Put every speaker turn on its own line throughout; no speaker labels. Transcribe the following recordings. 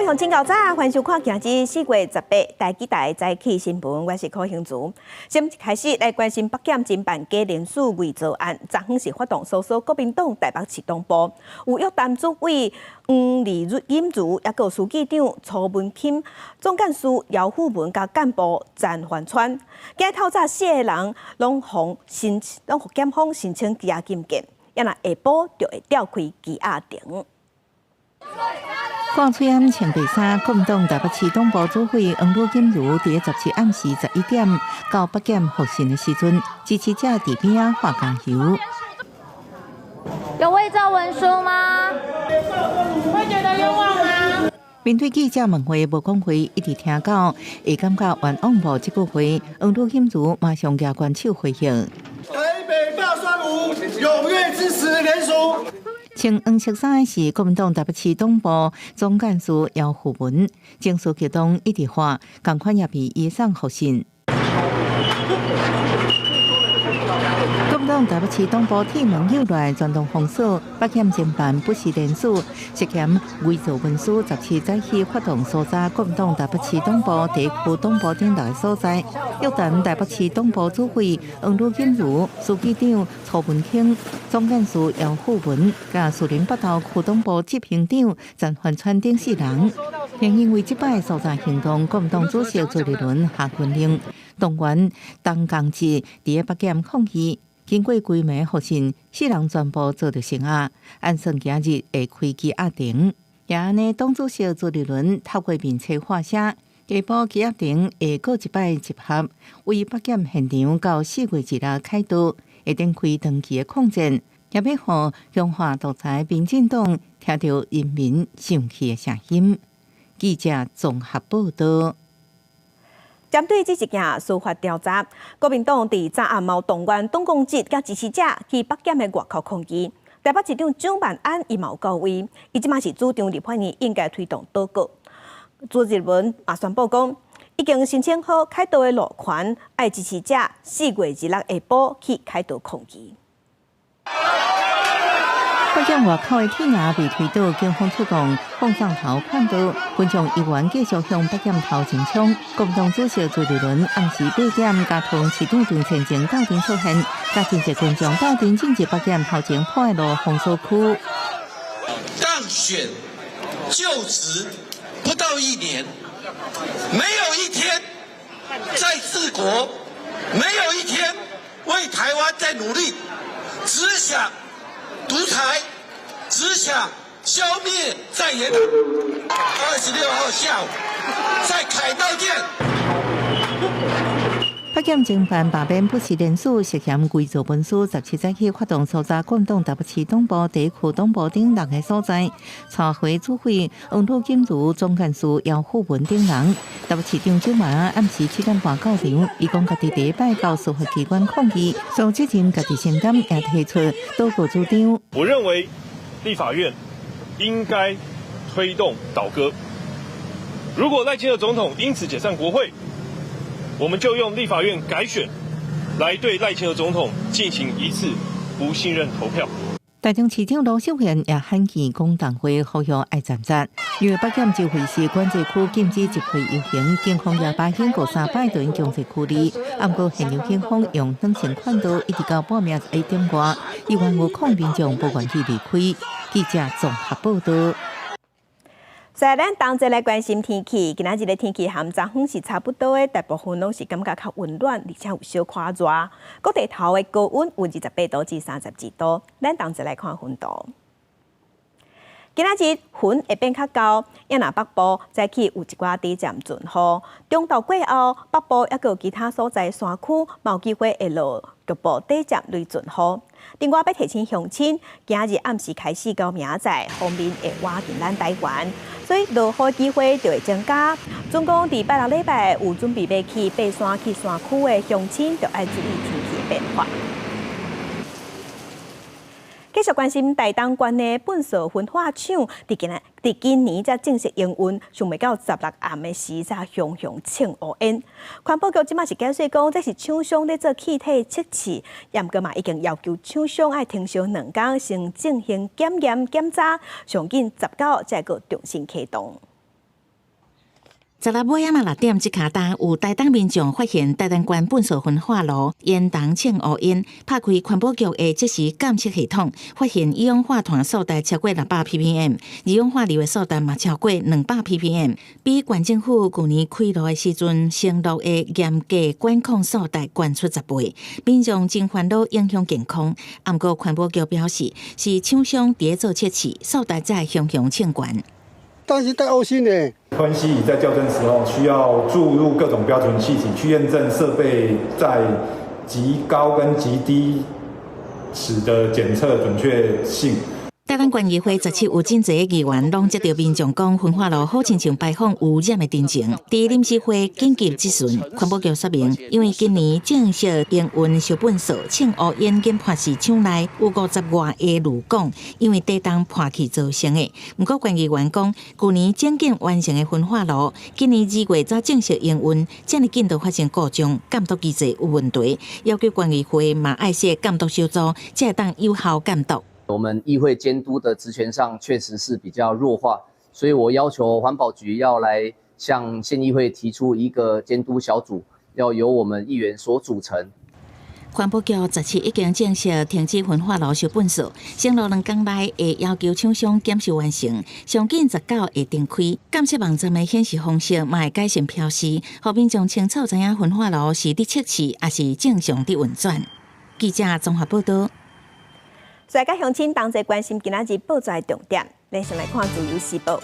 鄉親𠢕早，歡迎收看今日4月18台記台早起新聞，我是柯興竹。先開始來關心北檢偵辦假連署偽造案，昨昏是發動搜索國民黨台北市黨部，有約談主委黃麗錦如，抑閣書記長曹文欽、總幹事姚富文佮幹部詹環川。今日透早四个人攏予申，攏予檢方申請羈押禁見，抑若下晡就會調開羈押庭。
掛喙罨穿白衫，國民黨台北市黨部主委黃呂錦茹佇17暗時11點到北檢複訊的時陣，支持者佇邊仔喊加油。
有偽造文書嗎？
會覺得冤枉嗎？
面對記者問話無講話，一直聽到會感覺冤枉無這句話，黃呂錦茹馬上舉懸手回應。
台北罷酸吳，踴躍支持連署。
穿黃色衫的是國民黨台北市黨部總幹事姚富文，情緒激動，一直喊，仝款也被移送複訊。國民黨台北市黨部鐵門扭來，全動封鎖，北檢偵辦不實連署，涉嫌偽造文書，17早起發動搜查國民黨台北市黨部地區黨部等六个所在，約談台北市黨部主委黃呂錦茹、書記長曹文興、總幹事姚富文、佮士林北投區黨部執行長陳環川等四人。因為這擺搜查行動，國民黨主席朱立倫下軍令，動員黨工佇北檢抗議。經過規暝複訊，四人全部遭著聲押，按算今日會開羈押庭。也按呢，黨主席朱立倫透過面冊發聲，下晡羈押庭會閣一擺集合，為北檢現場到4月2日開刀，會展開長期的抗戰，也欲予強化獨裁民進黨聽著人民生氣的聲音。記者綜合報道。
針對這一件司法調查，國民黨佇昨暗嘛動員黨工職佮支持者去北檢的外口抗議。台北市長蔣萬安伊嘛有到位，伊這馬是主張立法院應該推動倒閣。朱立倫嘛宣布講，已經申請好凱道的路權，愛支持者4月26下晡去凱道抗議。
北檢外口的鐵欄被推倒，警方出動放送頭勸導，群眾依然繼續向北檢頭前衝。國民黨主席朱立倫暗時8點，佮桃園市長陳情鬥陣出現，佮真濟群眾鬥陣進入北檢頭前博愛路封鎖區。
當選就職不到一年，沒有一天在治國，沒有一天為台灣在努力，只想獨裁，只想消滅在野黨。26號下午，在凱道見。
北檢偵辦罷免不實連署，涉嫌偽造文書，17早起發動搜查國民黨台北市黨部、地區黨部等六个所在，查回主委黃呂錦茹、總幹事姚富文等人。台北市長蔣萬安暗時7點半到場，伊講家己第一擺到司法機關抗議，所以責任家己承擔，也提出倒閣主張。
我認為立法院應該推動倒閣。如果賴清德總統因此解散國會，我們就用立法院改選來對賴清德總統進行一次不信任投票。
台中市長盧秀燕也罕見講重話，呼籲愛站站。因為北檢集會是管制區禁止集會遊行，警方也把警過三擺對𪜶強制驅離。毋過現場警方用軟性勸導，一直到半暝11點外，依然有抗民眾無願意離開。記者綜合報道。
所以咱同齊來關心天氣，今仔日的天氣和昨昏是差不多的，大部分攏是感覺較溫暖，而且有小可熱。各地頭的高溫有28度至32度。咱同齊來看雲圖。今仔日雲會變較厚，抑若北部早起有一寡短暫陣雨，中晝過後北部抑閣有其他所在山區嘛有機會會落局部短暫雷陣雨。另外，欲提醒鄉親，今日暗時開始到明仔載，鋒面會倚近咱台灣，所以落雨機會就會增加。總共佇拜六禮拜有準備欲去爬山去山區的鄉親，就愛注意天氣的變化。繼續關心台東縣的糞埽焚化廠，佇今年才正式營運，想袂到16暗的時才雄雄衝烏煙。環保局這馬是解釋講，這是廠商咧做氣體測試，毋過嘛已經要求廠商愛停燒2工，先進行檢驗檢查，上緊19才閣重新啟動。
十六尾仔6點，這跤焦有台東民眾發現台東縣糞埽焚化爐煙囱衝烏煙，拍開環保局的即時監測系統，發現一氧化碳數值超過600 ppm，二氧化硫的數值嘛超過200 ppm，比縣政府舊年開爐的時陣承諾的嚴格管控數值懸出10倍，民眾真煩惱影響健康。毋過環保局表示，是廠商佇咧做測試，數值才會雄雄衝懸。
擔心帶嘔心呢。
分析儀在校正時候，需要注入各種標準氣體，去驗證設備在極高跟極低時的檢測準確性。
台東縣議會17有真濟議員，攏接著民眾講焚化爐好親像排放污染的陳情。佇臨時會緊急質詢，環保局說明，因為今年正式營運燒糞埽，衝烏煙研判是廠內有50外個濾汞，因為地動破去造成的。毋過縣議員講，舊年整建完成的焚化爐，今年2月才正式營運，遮爾緊就發生故障，監督機制有問題，要求縣議會嘛愛設監督小組，才會當有效監督。
我們議會監督的職權上確實是比較弱化，所以我要求環保局要來向縣議會提出一個監督小組，要由我們議員所組成。
環保局17已經正式停止焚化爐燒糞埽，承諾2工內會要求廠商檢修完成，上緊19會重開。監測網站的顯示方式嘛會改善標示，予民眾清楚知影焚化爐是佇測試抑是正常佇運轉。記者綜合報道。
世界鄉親同齊關心今仔日報紙重點，咱先來看《自由時報》。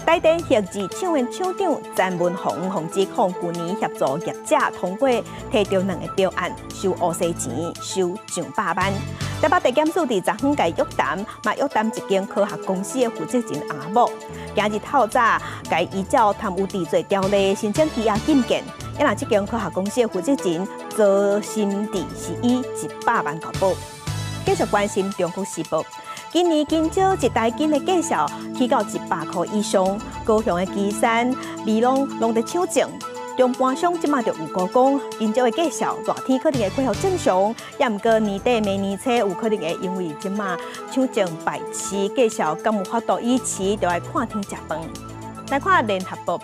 台電核二廠的廠長詹文宏予指控，舊年協助業者通過提著兩个標案，收烏西錢，收上百萬。台北地檢署佇昨昏共約談，嘛約談一間科學公司的負責人阿某。今日透早，共依照貪污治罪條例申請羈押禁見。啊若這間科學公司的負責人周心智是以100萬交保。繼續關心《中國時報》，今年金蕉一台斤的價數起到100箍以上，高雄的旗山、美濃攏佇搶種，中盤商這馬就預估講，金蕉的價數熱天可能會恢復正常，也毋過年底明年初有可能會因為這馬搶種敗市，價數敢有法度維持，就愛看天食飯。來看《聯合報》。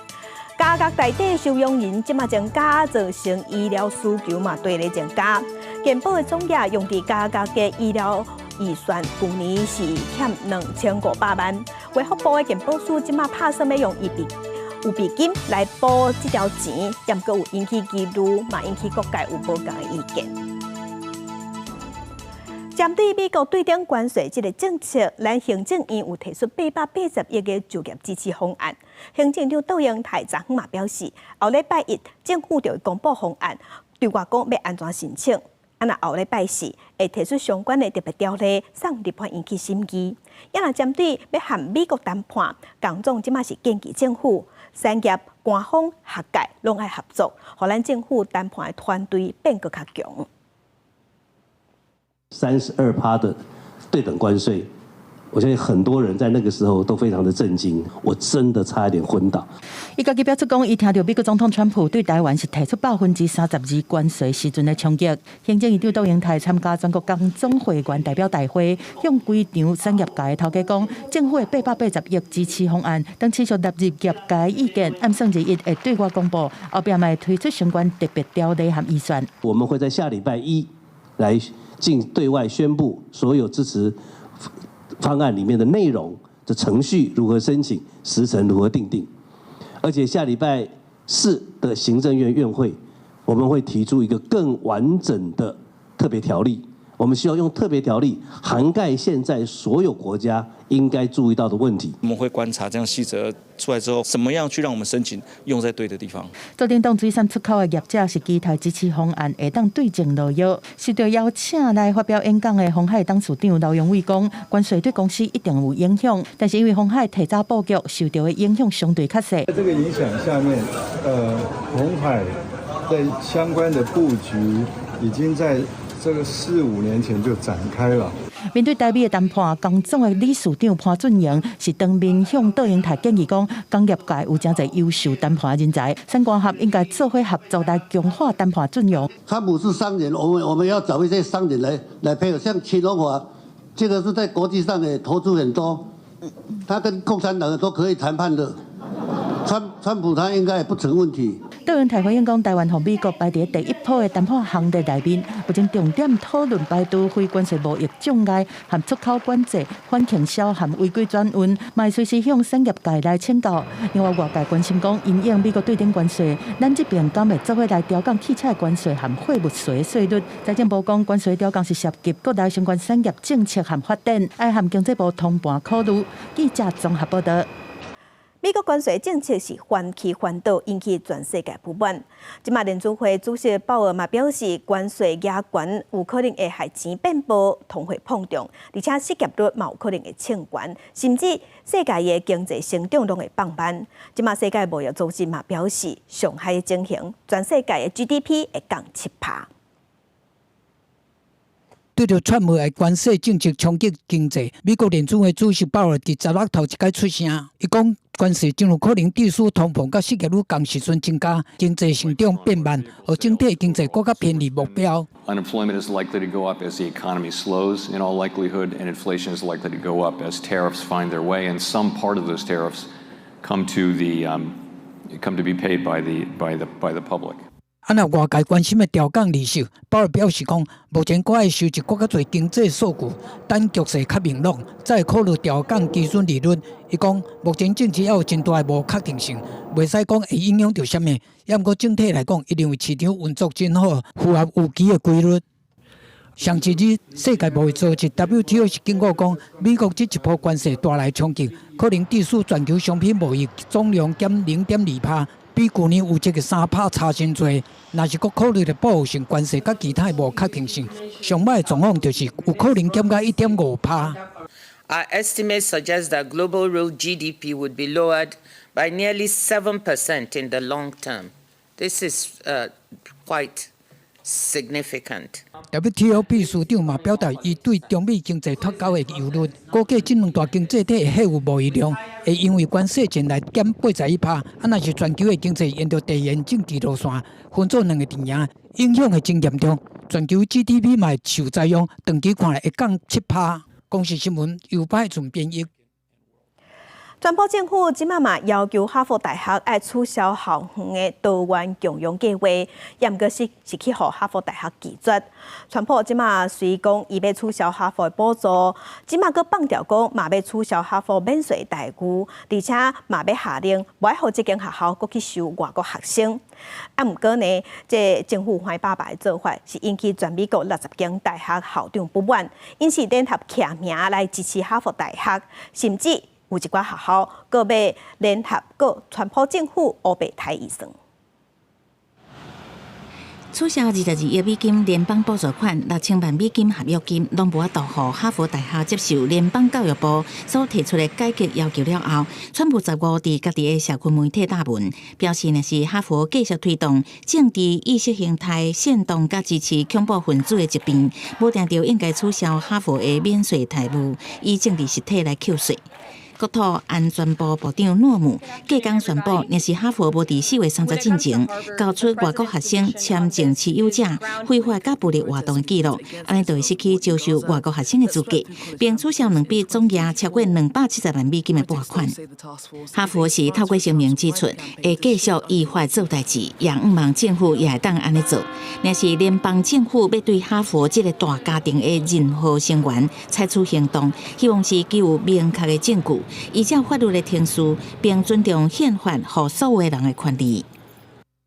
加額大底收養人這馬增加，造成醫療需求嘛對咧增加。健保的總額用佇加額的醫療預算，舊年是欠2500萬。衛福部的健保署這馬拍算欲用預備金來補這條錢，毋過有引起疑慮，嘛引起各界有無仝的意見。針對美國對等關稅這个政策，咱行政院有提出880億的就業支持方案。行政長卓榮泰昨昏嘛表示，後禮拜一政府就會公布方案，對外講欲按怎申請。啊，若後禮拜四會提出相關的特別條例，送立法院去審議。啊，若針對欲和美國談判，江總這馬是建議政府、產業、官方、學界攏愛合作，予咱政府談判的團隊變閣較強。
32趴的對等關稅，我相信很多人在那個時候都非常的震驚，我真的差一點昏倒。
伊家己表出講，伊聽著美國總統川普對台灣是提出32%關稅時陣的衝擊。行政院長卓榮泰參加全國工總會員代表大會，向規場產業界的頭家講，政府的880億支持方案，當持續納入業界意見，按算日一會對外公布，後壁嘛會推出相關特別條例和預算。
我們會在下禮拜一來進對外宣布所有支持方案裡面的內容的程序如何申請，時程如何訂定，而且下禮拜四的行政院院會，我們會提出一個更完整的特別條例。我們希望用特別條例涵蓋現在所有國家應該注意到的問題。
我們會觀察這樣細則出來之後，怎麼樣去讓我們申請用在對的地方。
桌頂當水產出口的業者是期待支持方案會當對症落藥。受到邀請來發表演講的鴻海董事長劉揚偉講，關稅對公司一定有影響，但是因為鴻海提早布局，受著的影響相對較細。
在這個影響下面，鴻海在相關的布局已經在這個四五年前就展開了。
面對台美的談判，工總的理事長潘俊榮是當面向卓榮泰建議講，工業界有誠濟優秀談判人才，產官學應該做伙合作來強化談判陣容。
川普是商人，我們要找一些商人來配合，像秦榮華，這個是在國際上也投資很多，他跟共產黨都可以談判的。川普他應該也不成問題。
杜英台回應講，台灣予美國排佇第一波的談判行列內面，目前重點討論排除非關稅貿易障礙、和出口管制、反傾銷和違規轉運，嘛隨時向產業界來請教。另外，外界關心講，因應美國對等關稅，咱這邊敢會做伙來調降汽車關稅和貨物稅稅率？財政部講，關稅調降是涉及國內相關產業政策和發展，愛和經濟部通盤考慮。記者綜合報道。
美國關稅政策是翻起翻倒，引起全世界不滿。這馬聯準會主席鮑爾嘛表示，關稅加懸有可能會害錢變薄，通貨膨脹，而且失業率嘛有可能會衝懸，甚至世界的經濟成長攏會放慢。這馬世界貿易組織嘛表示，上害的情形，全世界的 GDP 會降7趴。
對著川普的關稅政策衝擊經濟，美國聯準會主席鮑爾佇16頭一擺出聲，伊講關稅真有可能致使通膨佮失業率仝時陣增加，經濟成長變慢，予整體經濟閣較偏離目標。
Unemployment is likely to go up as the economy slows in all likelihood, and inflation is likely to go up as tariffs find their way, and some part of those tariffs come to be paid by the public.
啊，若外界關心的調降利息，鮑爾表示講，目前閣愛收集閣較濟經濟數據，等局勢較明朗，再考慮調降基準利率。伊講，目前政策猶有真大的無確定性，袂使講會影響著啥物。抑毋過整體來講，伊認為市場運作真好，符合預期的規律。上一日，世界貿易組織 WTO 是警告講，美國這一波關稅帶來衝擊，可能致使全球商品貿易總量減0.2趴。比舊年預測的3趴差真濟。若是閣考慮著報復性關稅佮其他無確定性，上歹狀況就是有可能減到1.5趴。
Our estimates suggest that global real GDP would be lowered by nearly 7% in the long term. This is quite significant.
WTO 秘書長嘛表達伊對中美經濟脫鈎的憂慮，估計這兩大經濟體的貨物貿易量會因為關稅戰來減81趴。啊，若是全球的經濟沿著地緣政治路線分做兩個陣營，影響會真嚴重。全球 GDP 嘛會受災殃，長期看來會降7趴。公視新聞由派准編譯。
川普政府這馬嘛要求哈佛大學愛取消校園的多元共融計劃，毋過是去予哈佛大學拒絕。川普這馬雖講伊欲取消哈佛的補助，這馬閣放調講嘛欲取消哈佛免稅待遇，而且嘛欲下令無愛予這間學校閣去收外國學生。啊，毋過呢，這政府橫擺擺的做法是引起全美國60間大學校長不滿，𪜶是聯合聯名來支持哈佛大學，甚至有一寡學校閣欲聯合告川普政府烏白刣預算。
取消22億美金聯邦補助款、6000萬美金合約金，攏無法度予哈佛大學接受聯邦教育部所提出的改革要求了後，川普15佇家己的社群媒體貼文，表示若是哈佛繼續推動政治意識形態煽動佮支持恐怖分子的疾病，無定著應該取消哈佛的免稅待遇，以政治實體來扣稅。國土安全部部長諾姆隔工宣布，若是哈佛無佇4月30進前交出外國學生簽證持有者非法佮暴力活動的記錄，按呢就會失去招收外國學生的資格，並取消兩筆總額超過270萬美金的撥款。哈佛是透過聲明指出，會繼續依法做代誌，也向望政府也會當按呢做。若是聯邦政府欲對哈佛這個大家庭的任何成員採取行動，希望是具有明確的證據，依照法律的程序，並尊重憲法予所有人的權利。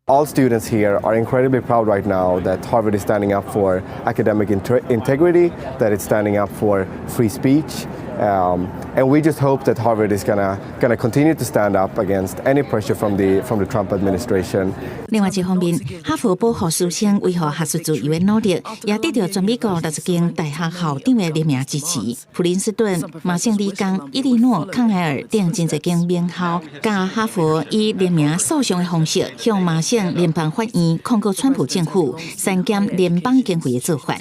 All students here are incredibly proud right now that Harvard is standing up for academic integrity, that it's standing up for free speech. And we just hope that Harvard is gonna continue to stand up against any pressure from the Trump administration.
另外一方面，哈佛保護師生維護學術自由的努力，也得到全美國60間大學校長的聯名支持。普林斯頓、麻省理工、伊利諾、康奈爾等真濟間名校，佮哈佛以聯名訴訟的方式，向麻省聯邦法院控告川普政府刪減聯邦經費的做法。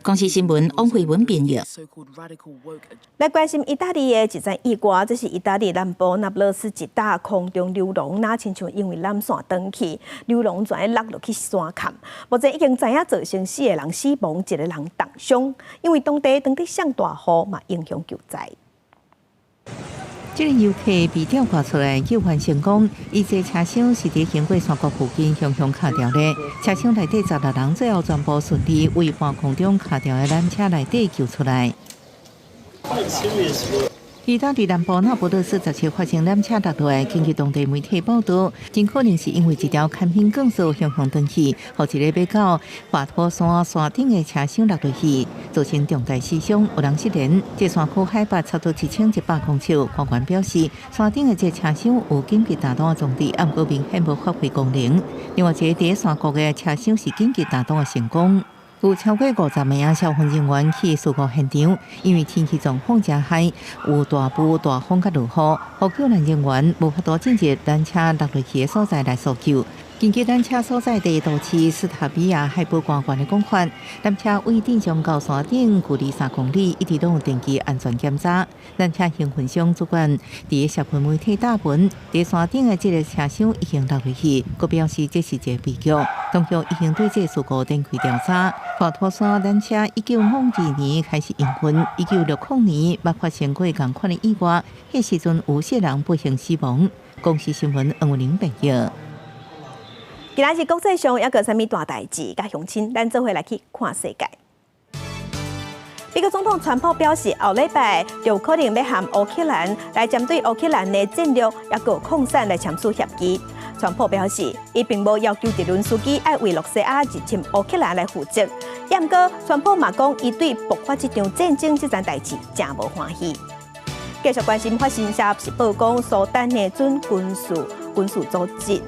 公視新聞王慧文編譯。
來關心意大利的一則意外，這是意大利南部那不勒斯一搭空中溜廊，若親像因為纜線斷去，溜廊全落落去山崁。目前已經知影造成四個人死亡，一個人重傷，因為當地當地下大雨嘛，影響救災。
這个遊客被吊掛出來救援成功，伊這車廂是佇經過山谷附近向向卡掉的，車廂內底16人最後全部順利為半空中卡掉的纜車內底救出來。意大利南部那不勒斯17發生纜車落落來，根據當地媒體報道，真可能是因為一條牽引鋼索向向斷去，予一個欲到華佗山山頂的車廂落落去，造成重大死傷，有人失聯。這山區海拔差不多1100公尺，官員表示，山頂的這車廂有緊急打擋裝置，毋過明顯無發揮功能。另外，一個佇山谷的車廂是緊急打擋成功。有超過50名消防人員去事故現場，因為天氣狀況誠歹，有大霧、大風佮落雨，予救援人員無法度進入纜車落落去的所在來搜救。根據纜車所在地都市斯塔比亞海保官員的講法，纜車位頂上到山頂距離3公里，一直攏有定期安全檢查。纜車營運商主管佇社群媒體貼文，佇山頂的這个車廂已經落落去，閣表示這是一个悲劇。當局已經對這个事故展開調查。華佗山纜車1952年開始營運，1960年捌發生過仝款的意外，彼時陣有四人不幸死亡。公視新聞黃文玲編譯。
今仔日國際上猶閣有啥物大代誌？佮鄉親，咱做伙來去看世界。美國總統川普表示，後禮拜就可能欲和烏克蘭來針對烏克蘭的戰略猶閣礦產來簽署協議。川普表示，伊並無要求澤倫斯基愛為羅西亞入侵烏克蘭來負責。毋過，川普嘛講，伊對爆發這場戰爭這件代誌誠無歡喜。繼續關心法新社是報講，蘇丹的準軍事組織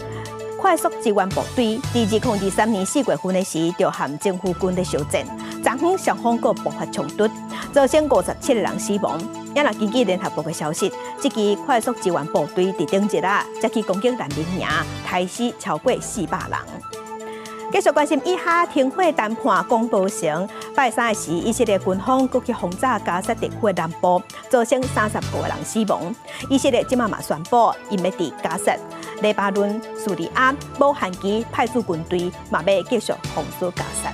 快速支援部隊，佇2023年4月份的時，就和政府軍咧相戰，昨昏雙方閣爆發衝突，造成57個人死亡。也若根據聯合國的消息，這支快速支援部隊佇頂日啊，才去攻擊難民營，刣死超過400人。繼續關心以哈停火談判講無成，拜三的時，以色列軍方閣去轟炸加薩地區的南部，造成35個人死亡。以色列這馬嘛宣布，𪜶欲佇加薩、黎巴嫩、敘利亞無限期派駐軍隊，嘛欲繼續封鎖加薩。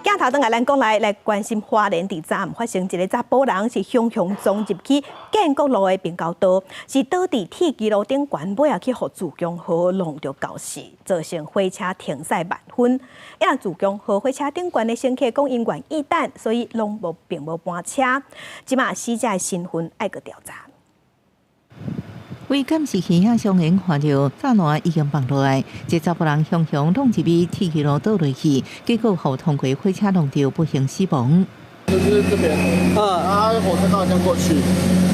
鏡頭轉來咱國內來關心花蓮佇昨暗發生一个查埔人是雄雄撞入去建國路的平交道，是倒佇鐵支路頂懸，尾仔去予自強號挏著猴死，造成火車停駛萬分。因自強號火車頂懸的乘客講𪜶願意等，所以攏無並無搬車。這馬死者的身份愛閣調查。
為監視器影相緣看著柵欄已經放落來，這查埔人雄雄撞入去鐵支路倒落去，結果予通過火車挏著不幸死亡。
就是這邊，啊，火車剛好這樣過去，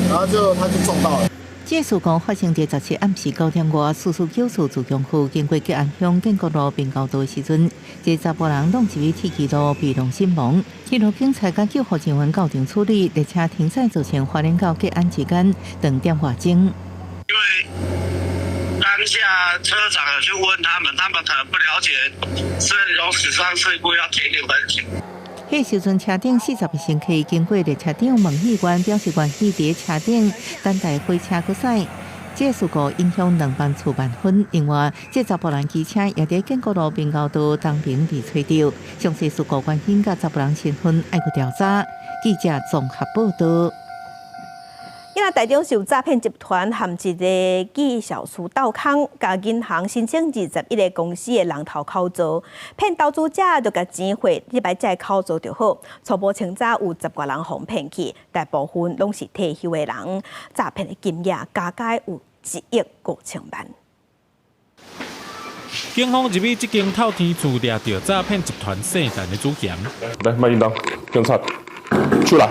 然後就他就撞到了。
這事故發生佇17暗時9點外，4494自強號經過吉安鄉建國路平交道的時陣，這查埔人撞入去鐵支路被挏身亡。鐵路警察佮救護人員到場處理，列車停駛造成花蓮到吉安之間斷點外鐘。
因為當下車長有去問他們，他們可能不了解這種死傷事故要停很久。
彼時陣車頂40個乘客經過列車長問議員表示願意佇車頂等待火車閣駛。這事故影響兩班次萬分。另外，這查埔人機車也佇建國路平交道東邊被揣著。詳細事故原因佮查埔人身份愛閣調查。記者綜合報道。
今仔台中市有詐騙集團和一个技術師鬥空，共銀行申請21个公司的人頭口座，騙投資者就共錢匯入來這个口座就好。初步清查有十外人予騙去，大部分攏是退休的人，詐騙的金額加加有1億5千萬。
警方入去這間透天厝，掠著詐騙集團姓陳的主嫌。
來，莫緊張，警察出來。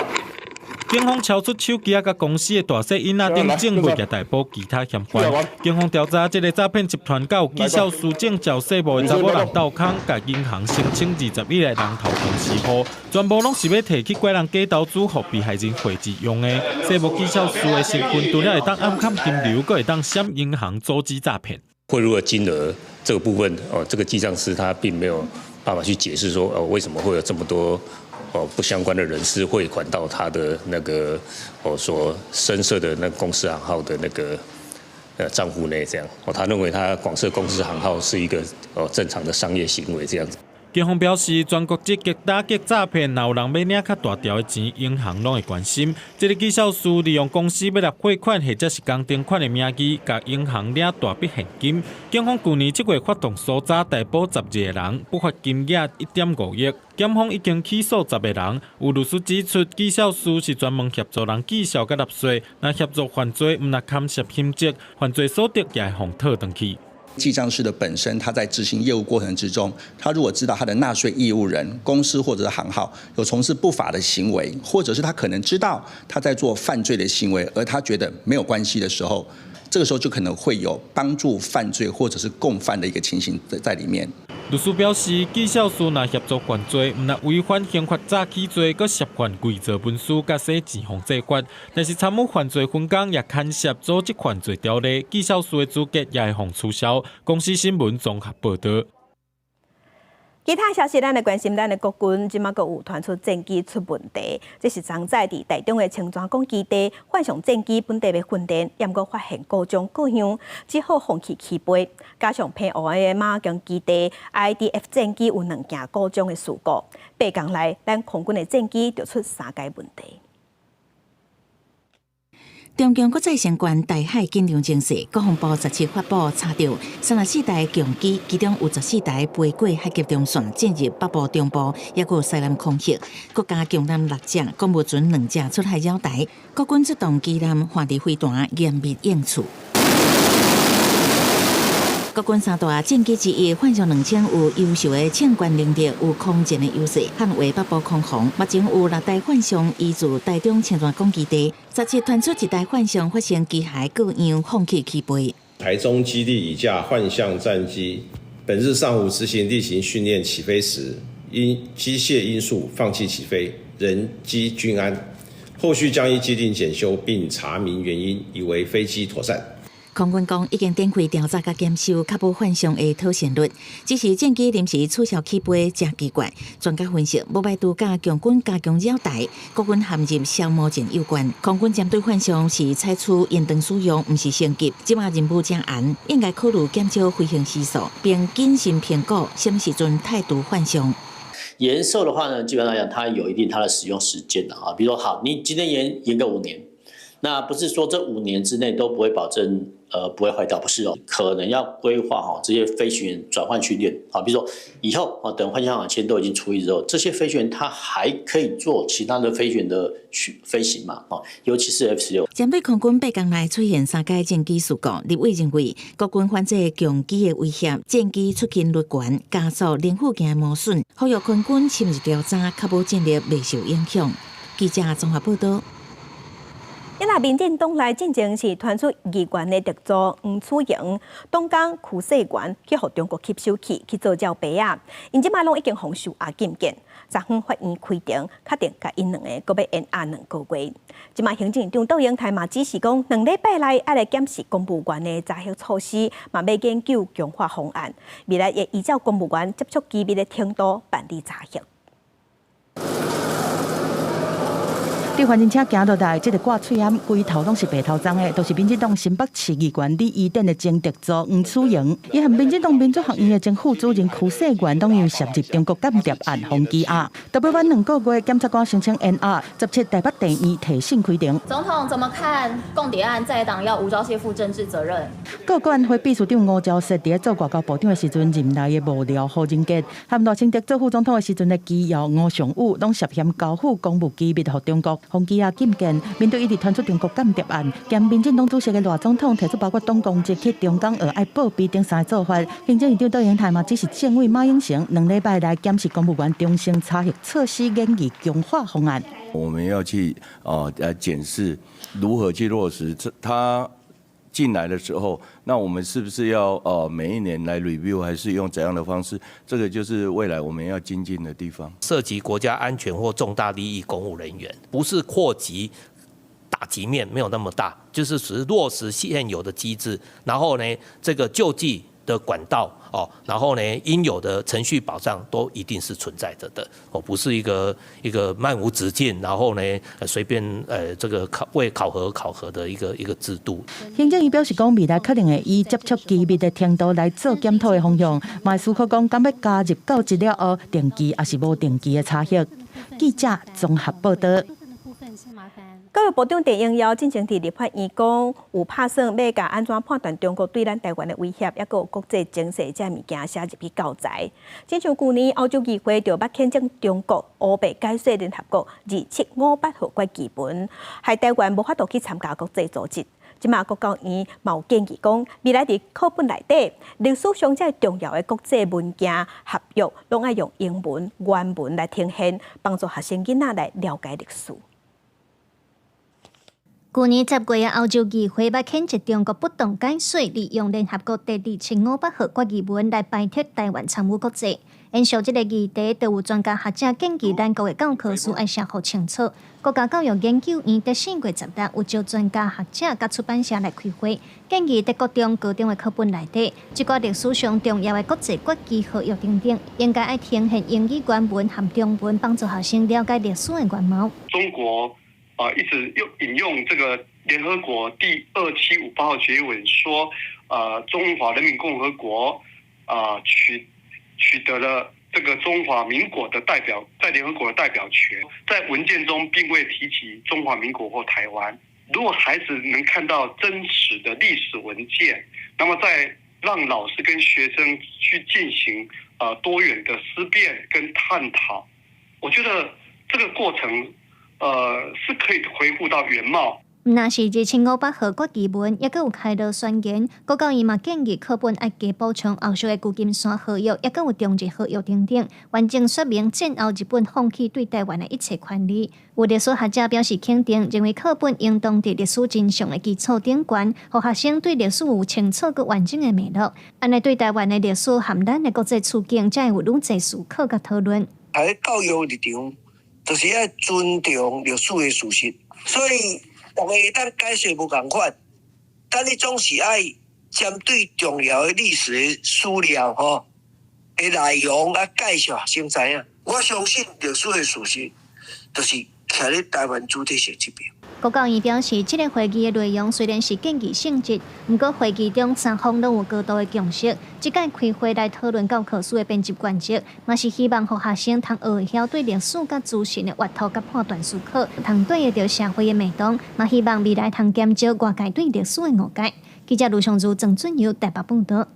警方抄出手機仔佮公司的大細印仔頂證物，也逮捕其他嫌犯。警方調查，這个詐騙集團佮有績效師證繳稅務的查某人鬥空，共銀行申請21个人頭公司戶，全部攏是欲提去拐人假投資，予被害人匯錢用的。稅務績效師的身份，除了會當暗崁金流，閣會當閃銀行組織詐騙。
賄入的金額這個部分，哦，這個記帳師他並沒有辦法去解釋說，哦，為什麼會有這麼多不相關的人士匯款到他的那個所申設的那個公司行號的那個賬戶內，這樣，哦，他認為他廣設公司行號是一個正常的商業行為，這樣子。
警方表示，全國積極打擊詐騙，若有人欲領較大條的錢，銀行攏會關心。這个稽數師利用公司欲納匯款或者是工程款的名義，共銀行領大筆現金。警方舊年七月發動搜查，逮捕12個人，不法金額1.5億。檢方已經起訴10個人。有律師指出，稽數師是專門協助人計數佮納稅，若協助犯罪，毋但牽涉刑責，犯罪所得也會予討轉去。
記帳士的本身，他在執行業務過程之中，他如果知道他的納稅義務人、公司或者是行號有從事不法的行為，或者是他可能知道他在做犯罪的行為，而他覺得沒有關係的時候，這個時候就可能會有幫助犯罪或者是共犯的一個情形在裡面。
律師表示，稽數師若協助犯罪，毋但違反刑法詐欺罪，閣涉犯偽造文書佮洗錢防制法。但是參與犯罪分贓也牽涉組織犯罪條例，稽數師的資格也會予取消。公視新聞綜合報導。
其他消息，咱來關心咱的國軍，這馬閣有傳出戰機出問題。這是昨早佇台中的清泉崗基地，幻象戰機本地欲訓練，毋過發現故障過樣，只好放棄起飛。加上澎湖的馬公基地 IDF 戰機有兩件故障的事故，8工內，咱空軍的戰機就出三个問題。
中共閣再升懸台海緊張情勢，國防部17發布查著34台共機，其中有14台飛過海峽中線，進入北部、中部，抑閣西南空域。國家強艦六隻，公務船兩隻出海擾台，國軍出動機艦幻地飛彈嚴密應處。國軍三大戰機之一，幻象2000有優秀的衝關能力，有空戰的優勢，捍衛北部空防。目前有六台幻象移駐台中清泉崗基地，17傳出一台幻象發生機械故障，放棄起飛。
台中基地一架幻象戰機，本日上午執行例行訓練起飛時，因機械因素放棄起飛，人機均安。後續將依既定檢修並查明原因，以為飛機妥善。
空軍講已經展開調查佮檢修，確保幻象的妥善率。只是戰機臨時取消起飛，誠奇怪。專家分析，無排除佮共軍加強擾台，國軍陷入消磨戰有關。空軍針對幻象是採取延長使用，毋是升級。這馬任務誠嚴，應該考慮減少飛行時數，並謹慎評估啥物時陣汰除幻象。
延壽的話呢，基本上來講，它有一定它的使用時間的啊。比如說，好，你今天延個5年，那不是說這5年之內都不會保證。不會壞掉，不是哦，可能要規劃好這些飛行員轉換訓練，好，比如說以後啊，等幻象2000都已經除役之後，這些飛行員他還可以做其他的飛行員的去飛行嘛，哦，尤其是 F-16。
針對空軍8工內出現三個戰機事故，立委認為國軍反制共機的威脅，戰機出勤率懸，加速零附件磨損，呼籲空軍深入調查，確保戰力袂受影響。記者綜合報導。
因為民進黨內進前是傳出議員的特助黃楚瑩、黨工邱世元去予中國吸收去去做鳥爸仔，𪜶這馬攏已經予收押禁見，昨昏法院開庭，確定共𪜶兩个閣欲延押2個月。這馬行政院長卓榮泰嘛指示講，2禮拜內愛來檢視公務員的查核措施，嘛欲研究強化方案，未來會依照公務員接觸機密的程度辦理查核。
佇帆船車行落來，這个掛喙罨，規頭攏是白頭鬃的，都是民進黨新北市議員李伊典的前特助黃楚瑩。伊和民進黨民主學院的前副主任邱世元，攏因為涉入中國間諜案，予羈押。特別晚2個月，檢察官申請延押，17台北地院提審開庭。
總統怎麼看共諜案在野黨要吳釗燮負政治責任？
個管會秘書長吳釗燮佇咧做外交部長的時陣，任內的幕僚胡仁傑，和賴清德做副總統的時陣的機要吳崇武，攏涉嫌交付公務機密予中國。予羈押禁見，面對一直傳出中國間諜案，兼民進黨主席的賴總統提出包括黨公職去中港學愛報備等三个做法。行政院長卓榮泰嘛，指示政委馬英成2禮拜來檢視公務員終身查核措施研議強化方案。
我們要去啊來檢視如何去落實，他進來的時候，那我們是不是要每一年來 review，還是用怎樣的方式？這個就是未來我們要精進的地方。
涉及國家安全或重大利益公務人員，不是擴及打擊面沒有那麼大，就是只是落實現有的機制，然後呢，這個救濟的管道哦，然後呢，應有的程序保障都一定是存在着的哦，不是一個漫無止境，然後呢，隨便這個考為考核考核的一個制度。
行政院表示講，未來可能會以接觸機密的程度來做檢討的方向，嘛思考講，敢欲加入到職了後定期抑是無定期的查核。記者綜合報道。
教育部長鄭英耀進前佇立法院講，有拍算欲共按怎判斷中國對咱台灣的威脅，抑閣有國際情勢這物件寫入去教材。親像舊年歐洲議會就捌譴責中國烏白解說聯合國2758號決議文，害台灣無法度去參加國際組織。這馬國教院嘛有建議講，未來佇課本內底歷史上這重要的國際文件合約，攏愛用英文原文來呈現，幫助學生囡仔來了解歷史。
舊年10月啊，歐洲議會捌譴責中國不當解說，利用聯合國第2758號決議文來排斥台灣參與國際。延續這個議題，就有專家學者建議，咱國的教科書愛寫予清楚。國家教育研究院佇4月16有招專家學者佮出版社來開會，建議佇國中、高中的課本內底，這寡歷史上重要的國際決議合約等等，應該愛呈現英語原文和中文，幫助學生了解歷史的原貌。
中國啊，一直用引用這個聯合國第2758號決議文，說，中華人民共和國啊取得了這個中華民國的代表，在聯合國的代表權，在文件中並未提及中華民國或台灣。如果孩子能看到真實的歷史文件，那麼再讓老師跟學生去進行多元的思辨跟探討，我覺得這個過程，是可以恢復到原貌。
毋但是2758號決議文，抑閣有開羅宣言。國教院嘛建議課本愛加補充後續的舊金山合約，抑閣有中日合約等等，完整說明戰後日本放棄對台灣的一切權利。有歷史學者表示肯定，認為課本應當佇歷史真相的基礎頂懸，予學生對歷史有清楚閣完整的脈絡。按呢對台灣的歷史和咱的國際處境，才會有愈濟思考佮討論。
喺教育立場，就是愛尊重歷史的事實，所以大家會當解釋無仝款，但你總是愛針對重要的歷史的史料吼的內容啊介紹學生知影。我相信歷史的事實，就是徛咧台灣主體性這邊。
國教院表示，這個會議的內容雖然是建議性質，毋過會議中三方攏有高度的共識。這擺開會來討論教科書的編輯原則，嘛是希望予學生通學會曉對歷史佮資訊的閱讀佮判斷思考，通對得著社會的脈動，嘛希望未來通減少外界對歷史的誤解。記者盧尚如、鄭俊友台北報道。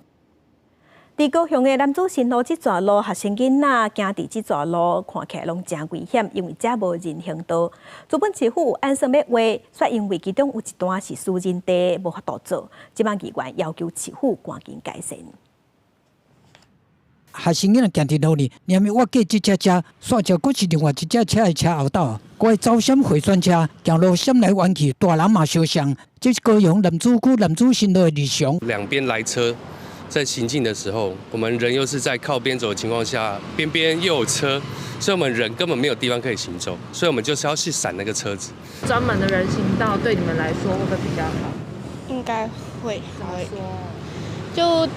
佇高雄的楠梓新路這逝路，學生囡仔行佇這逝路，看起來攏誠危險，因為遮無人行道。竹本市府有按算欲畫，卻因為其中有一段是私人地，無法度做。這擺議員要求市府趕緊改善。
學生囡仔行佇路裡，連越過這隻車，煞著閣是另外一隻車的車後斗，閣會走閃迴旋車，行路閃來彎去，大人嘛相像。這是高雄楠梓區楠梓新路的日常。
兩邊來車在行進的時候，我們人又是在靠邊走的情況下，邊邊又有車，所以我們人根本沒有地方可以行走，所以我們就是要去閃那個車子。
專門的人行道對你們來說會不會比較好？
應該會好一點，就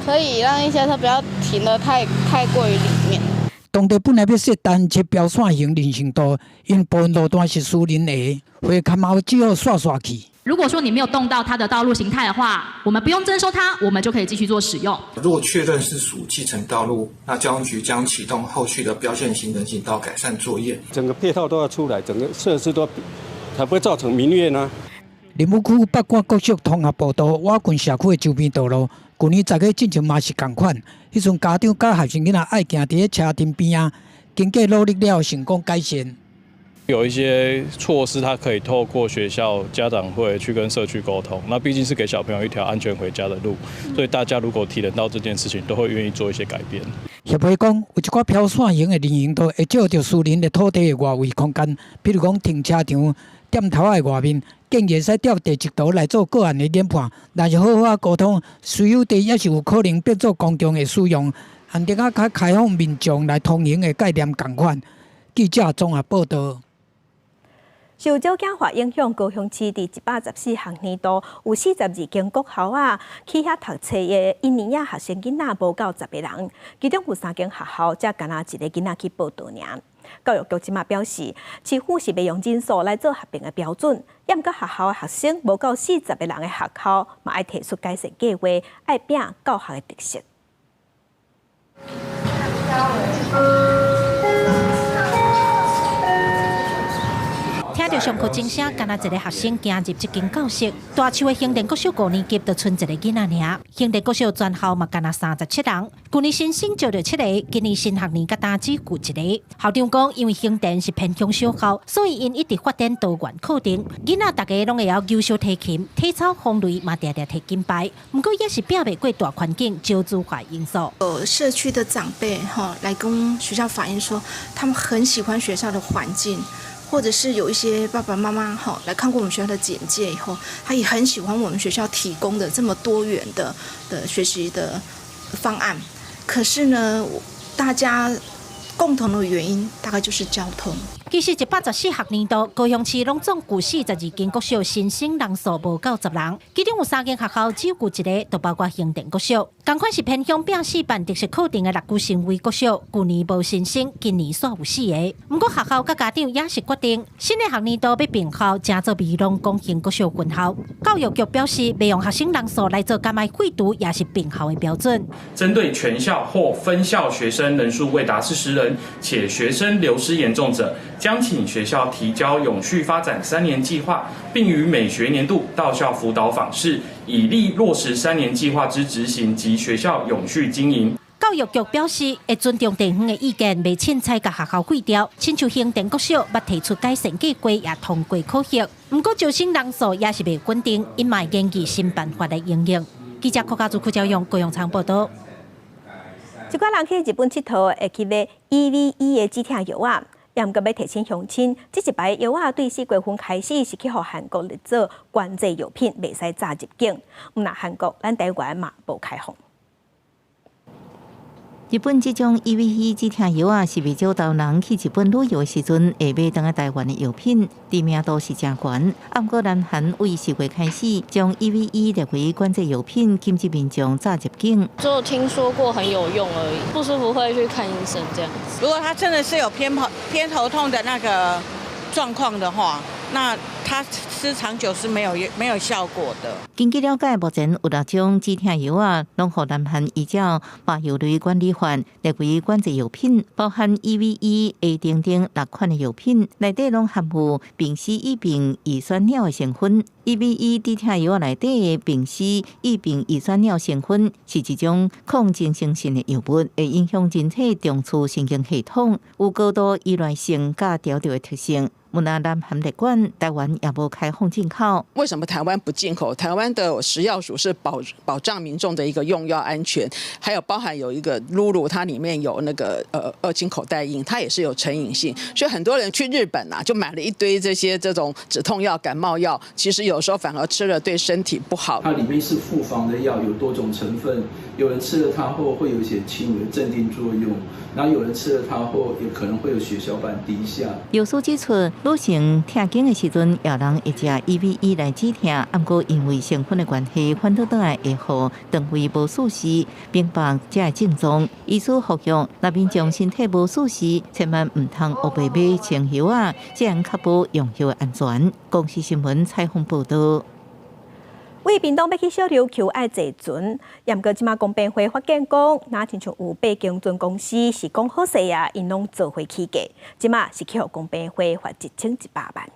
可以讓一些車不要停得太過於裡面。
當地本來欲設單車標線型人行道，因部分路段是私人的，會較貓只好煞煞去。
如果說你沒有動到它的道路形態的話，我們不用徵收它，我們就可以繼續做使用。
如果確認是屬既成道路，那交通局將啟動後續的標線型人行道改善作業。
整個配套都要出來，整個設施都才不會造成民怨呢。
林武區北竿國小通學步道，瓦群社區的周邊道路，舊年10月進前嘛是仝款。彼陣家長佮學生囡仔愛行佇咧車陣邊仔，經過努力了，成功改善。
有一些措施，他可以透過學校家長會去跟社區溝通。那畢竟是給小朋友一條安全回家的路，所以大家如果體認到這件事情，都會願意做一些改變。
協會講，有一寡標線型的人行道會借著私人的土地的外圍空間，比如講停車場、店頭仔的外面，建議會使調地籍圖來做個案的研判。若是好好溝通，私有地也是有可能變做公共的使用，按定啊較開放民眾來通行的概念仝款。記者綜合報道。
受少子化影響，高雄市佇114學年度有42間國校啊，去遐讀冊的印尼仔學生囡仔無夠10個人，其中有三間學校才干焦一个囡仔去報到爾。教育局這馬表示，市府是袂用人數來做合併的標準，猶毋過學校的學生無夠40個人的學校，嘛愛提出改善計劃，愛拼教學的特色。
聽著上課鐘聲，干焦一个學生行入這間教室。大樹的興田國小五年級就賰一个囡仔爾。興田國小全校嘛干焦37人，舊年新生招著7个，今年新學年佮單只雇一个。校長講，因為興田是偏鄉小校，所以𪜶一直發展多元課程，囡仔逐家攏會曉扭小提琴、體操、風雷嘛，定定提金牌。毋過也是拼袂過大環境少子化因素。
有社區的長輩吼來跟學校反映說，他們很喜歡學校的環境。或者是有一些爸爸媽媽哈來看過我們學校的簡介以後，他也很喜歡我們學校提供的這麼多元的學習的方案。可是呢，大家共同的原因大概就是交通。
其實114學年度，高雄市攏總共42間國小新生人數無夠10人，其中有3間學校只有一个，就包括興田國小。仝款是偏鄉拼四辦特色課程的六龜新威國小，舊年無新生，今年煞有4个。毋過學校佮家長也是決定，新的學年度欲併校，成做美濃廣興國小分校。教育局表示，袂用學生人數來做甘愛廢除，也是併校的標準。
針對全校或分校學生人數未達40人，且學生流失嚴重者，將請學校提交永續發展3年計劃，並於每學年度到校輔導訪視，以利落實3年計劃之執行及學校永續經營。
教育局表示，會尊重地方的意見，袂凊彩共學校廢掉。親像興田國小，捌提出改善計劃，也通過考核。毋過招生人數也是袂穩定，𪜶嘛會研究新辦法來應用。記者郭家祖、柯昭勇、高永昌報道。
一寡人去日本𨑨迌，會去買 EVE 的止疼藥仔。猶毋過欲提醒鄉親，這一擺藥仔對4月份開始是去予韓國列做管制藥品，袂使炸入境。毋但韓國，咱台灣嘛無開放。
日本這種 EVE 止疼藥仔，是袂少台灣人去日本旅遊的時陣會買轉來台灣的藥品，知名度是誠懸。毋過南韓為4月開始將 EVE 列為管制藥品，禁止民眾炸入境。
就聽說過很有用而已，不舒服會去看醫生這樣子。
如果他真的是有偏頭痛的那個狀況的話，那他吃長久是沒有效果的。
根據了解，目前有6種止疼藥仔，攏予南韓依照麻藥類管理法列為管制藥品，包含 EVE、A 等等6款的藥品，內底攏含有丙烯異丙乙酸脲的成分。EVE 止疼藥仔內底的丙烯異丙乙酸脲成分是一種抗精神性的藥物，會影響人體中樞神經系統，有高度依賴性佮調調的特性。毋但南韓列管，台灣也無開放進口。
為什麼台灣不進口？台灣的食藥署是保障民眾的一個用藥安全，還有包含有一個露露，它裡面有那個二氫口袋因，它也是有成癮性，所以很多人去日本啊，就買了一堆這種止痛藥、感冒藥，其實有時候反而吃了對身體不好。
它裡面是複方的藥，有多種成分，有人吃了它後會有一些輕微的鎮定作用，然後有人吃了它後也可能會有血小板低下。
藥師指出，女性痛經的時陣，有人會食 EVE 來止疼，毋過因為成分的關係，反倒轉來會予腸胃無舒適、明白這个症狀。醫師呼籲，若民眾身體無舒適，千萬毋通烏白買清藥仔，這樣確保用藥安全。公視新聞採訪報導。
為屏東欲去小琉球愛坐船，猶毋過這馬公平會發現講，若親像有8間船公司是講好勢啊，𪜶攏做伙起價，這馬是去予公平會罰1100萬。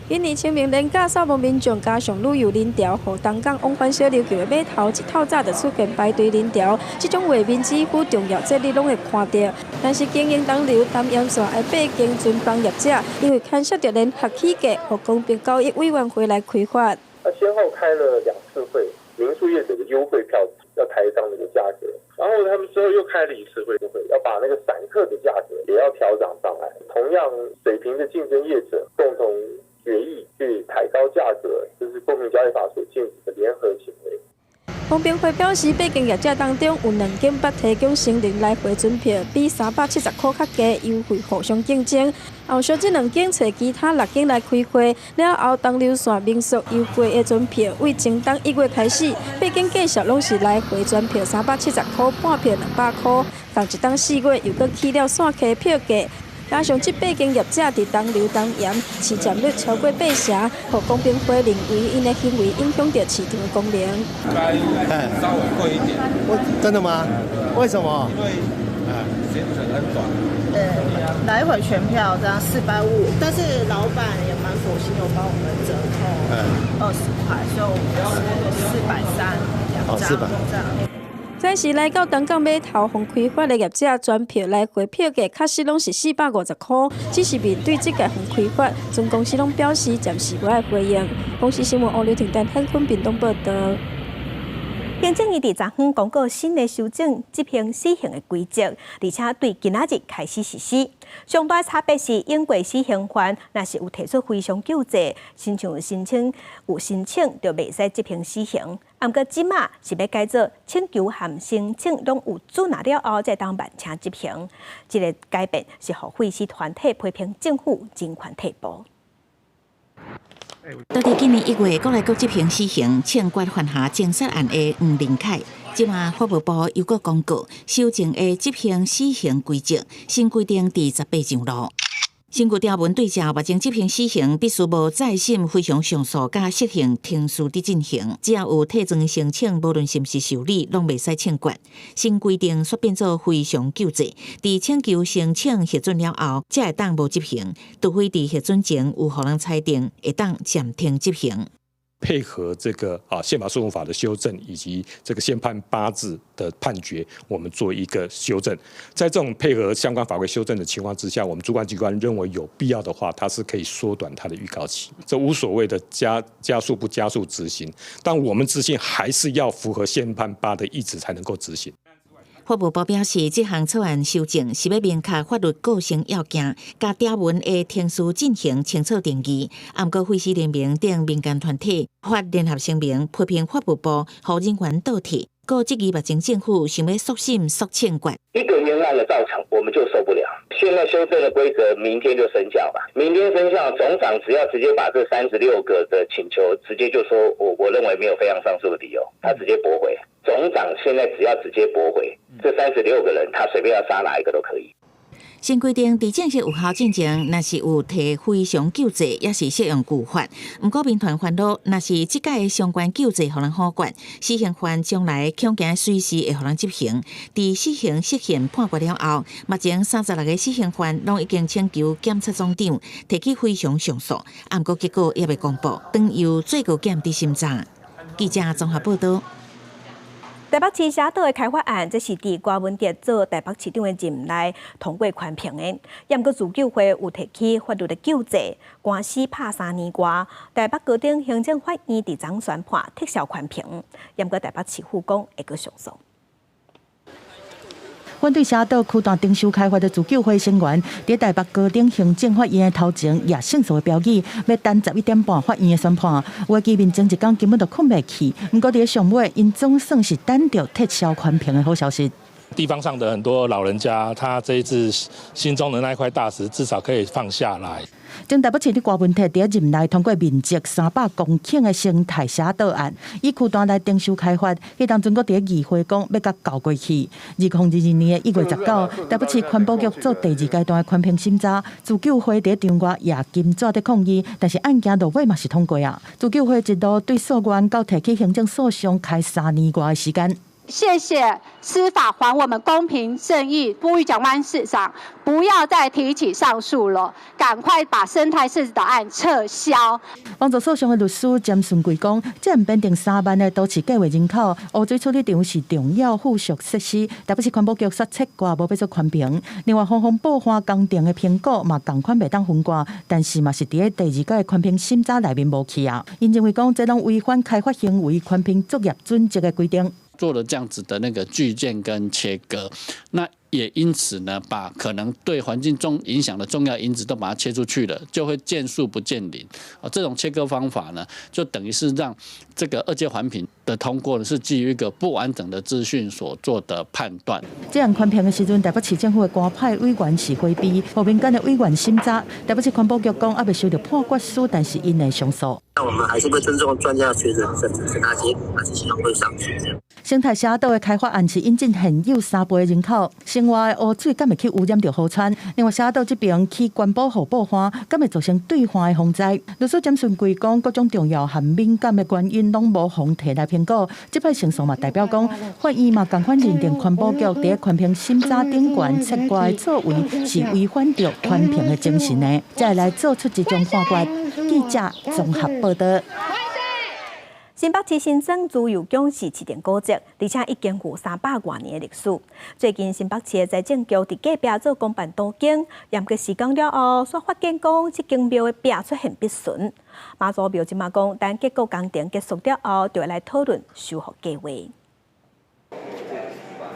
今年清明連假，掃墓民眾加上旅遊人潮，予東港往返小琉球的碼頭一透早就出現排隊人潮。這種畫面幾乎重要節日攏會看著。但是經營東流東沿線的8間船房業者，因為牽涉著聯合起價，予公平交易委員會來開罰。
他先後開了2次會，民宿業者的優惠票要抬漲那個價格，然後他們之後又開了一次會，要把那個散客的價格也要調漲上來。同樣水平的競爭業者共同決議去抬高價格，這是公平交易法所禁止的聯合行為。
公平會表示，八間業者當中有兩間捌提供成人來回船票，比370箍較低優惠，互相競爭。後續這兩間揣其他六間來開會，了後東流線民宿優惠的船票，為前冬1月開始，八間繼續攏是來回船票370箍，半票200箍。仝一冬4月又閣起了線溪票價。加上這八間業者佇東流東鹽市佔率超過八成，予公平會認為𪜶的行為影響著市場的功能。
該稍微貴一點。
真的嗎？為什麼？
因為行程很短。
對，來回全票這樣450，但是老闆也蠻佛心，有幫我們折扣20塊，所以我們是430兩張這樣。
暫時來到東港碼頭，予開發的業者船票來回票價確實攏是450箍，只是面對這屆予開發，船公司攏表示暫時無愛回應。公視新聞王劉婷丹很昆屏東報導。
行政院佇昨昏公告新的修正執行死刑的規則，而且對今仔日開始實施。上大差別是，應過死刑犯若是有提出非常救濟，親像申請有申請就袂使執行死刑。毋過這馬是欲改做請求和申請攏有准了後，才當慢車執行。這个改變是予廢死團體批評政府人權退步。
到佇今年1月，閣來閣執行死刑槍決犯下情殺案的黃仁凱，這馬法務部又閣公告修正的執行死刑規則，新規定佇18上路。新舊條文對照，目前執行死刑必須無再審、非常上訴佮適用程序佇進行，只要有退狀申請，無論是毋是受理，攏袂使槍決。新規定煞變做非常救濟，佇請求申請核准了後，才會當無執行，除非佇核准前有予人裁定，會當暫停執行。
配合這個憲法訴訟法的修正，以及這個憲判八字的判決，我們做一個修正。在這種配合相關法規修正的情況之下，我們主管機關認為有必要的話，它是可以縮短它的預告期。這無所謂的加速不加速執行，但我們執行還是要符合憲判八的意旨才能夠執行。
法務部表示，這項草案修正是欲明確法律構成要件，共條文的程序進行清楚定義。毋過廢死聯盟等民間團體發聯合聲明，批評法務部予人權倒退，閣質疑目前政府想欲速審速槍決。
一個冤案的造成，我們就受不了。現在修正的規則，明天就生效吧。明天生效，總長只要直接把這36個的請求，直接就說我認為沒有非常上訴的理由，他直接駁回。總長現在只要直接駁回這36個人，他隨便要殺哪一個都可以。
新規定佇正式有效進前，若是有提非常救濟，抑是適用舊法。毋過民團煩惱，若是這屆的相關救濟予人否決，死刑犯將來恐驚隨時會予人執行。佇死刑釋憲判決了後，目前36個死刑犯攏已經請求檢察總長提起非常上訴，毋過結果猶未公布，當由最高檢佇審查。記者綜合報導。
台北市社島的開發案，這是佇柯文哲做台北市長的任內通過寬評的。毋過自救會有提起法律的救濟，官司拍3年外，台北高等行政法院佇昨宣判撤銷寬評。毋過台北市府講會閣上訴。
反對社島區段徵收開發的自救會成員，佇台北高等行政法院的頭前攑勝訴的標語，欲等11點半法院的宣判。有的居民前一工根本就睏袂去，毋過佇上尾，𪜶總算是等著撤銷寬評的好消息。
地方上的很多老人家，他這一次心中的那一塊大石，至少可以放下來。
前台北市長柯文哲佇任內通過面積300公頃的生態社島案，以區段來徵收開發。彼當陣閣佇議會講欲共攪過去。2022年的1月19，台北市環保局做第二階段的環評審查，自救會佇場外攑金紙佇抗議，但是案件落尾嘛是通過啊。自救會一路對訴願到提起行政訴訟，開3年外的時間。
謝謝司法還我們公平正義，呼籲蔣萬安市長不要再提起上訴了，趕快把生態社島案撤銷。
幫助訴訟的律師詹順貴講，這毋變成3萬的都市計畫人口，污水處理廠是重要附屬設施，台北市環保局煞切割無欲做寬評。另外，風風報花工程的評估嘛仝款袂當分割，但是嘛是佇咧第二屆寬評審查內面無去啊。𪜶認為講，這攏違反開發行為寬評作業準則的規定。
做了這樣子的那個拒建跟切割，那也因此呢，把可能對環境中影響的重要因子都把它切出去了，就會見樹不見林啊。這種切割方法呢，就等於是讓這個二階環評的通過呢，是基於一個不完整的資訊所做的判斷。
這項環評的時陣，台北市政府的官派委員是迴避，予民間的委員審查。台北市環保局講，猶未收著判決書，但是𪜶會上訴。
那我們還是會尊重專家學者審查結果，還是希望會上訴。
生態社島的開發案是引進現有3倍人口，生活的污水敢會去污染著河川？另外，社島這邊起關保護布岸，敢會造成對岸的洪災？律師詹順貴講，各種重要和敏感的原因攏無予提來評估。這擺勝訴嘛，代表講法院嘛仝款認定環保局佇環評審查頂懸切割的作為是違反著環評的精神的，才會來做出這種判決。記者綜合報導。
新北市新莊自由宮是市定古蹟，而且已經有300外年的歷史。最近新北市的財政局佇隔壁做公辦都更，嚴格施工了後，煞發現講這間廟的壁出現篦損。媽祖廟這馬講，等結構工程結束了後，就會來討論修復計畫。